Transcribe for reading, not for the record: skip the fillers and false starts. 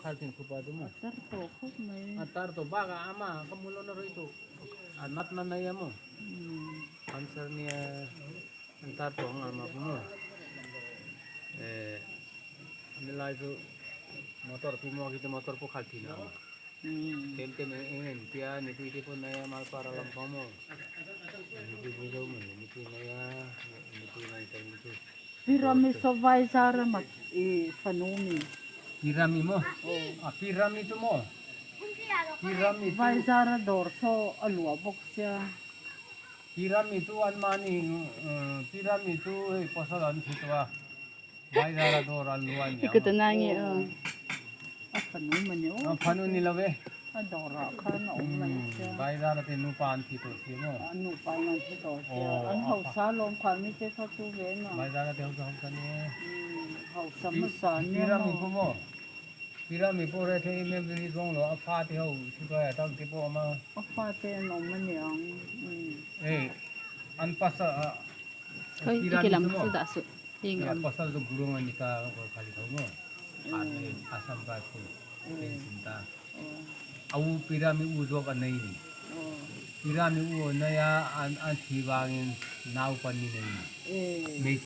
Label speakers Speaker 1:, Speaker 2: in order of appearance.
Speaker 1: khaltin khupa chu maw.
Speaker 2: A tar tawh khawp mai.
Speaker 1: A tar tawh bakah ama ka hmu lo na rei tawh a natna nei a maw. Cancer nia an tar tawh ang ama pawh maw. Eh ani lai chu motor pi maw khi chu motor pawh khalh thin a ama. Tlem tlem eng eng en tia nipui te pawh nei a malpara lam pang maw. Nipui pawh zo maw nipui nei a nipui nei tel chu.
Speaker 2: Pirami saw Vaizarama i fanu mi.
Speaker 1: Pirami maw? A Pirami chu maw? Pirami chu.
Speaker 2: Vaizara dawr saw a luah bawk sia.
Speaker 1: Pirami chu anmahni Pirami chu hei pasal an thi tawh a, Vaizara dawr an luah aniang.
Speaker 2: A fanu mani aw.
Speaker 1: A fanu ni lo e.
Speaker 2: A dawrah khan a awm mai sia.
Speaker 1: Vaizara te nupa an thi tawh sia maw?
Speaker 2: An nupa in an thi tawh sia. An hausa alawm khan mi te kha chu ve na.
Speaker 1: Vaizara te hausa hausa ni e.
Speaker 2: Hausa hmasa an nia maw?
Speaker 1: Pirami pawh maw? Pirami pawh re thei em em ni zawng lo a fa te ho sipai a tang te pawh awm a.
Speaker 2: A fa te an awm a niang.
Speaker 1: Hei an pasal
Speaker 3: Khawi i lam chu dah suh.
Speaker 1: A pasal chu Gurung a ni ta Gorkhali tho maw? Assam Rifle pension ta. A u Pirami u zawk a nei ni. Pirami u a nei a, an thi vangin naupan ni nei ni.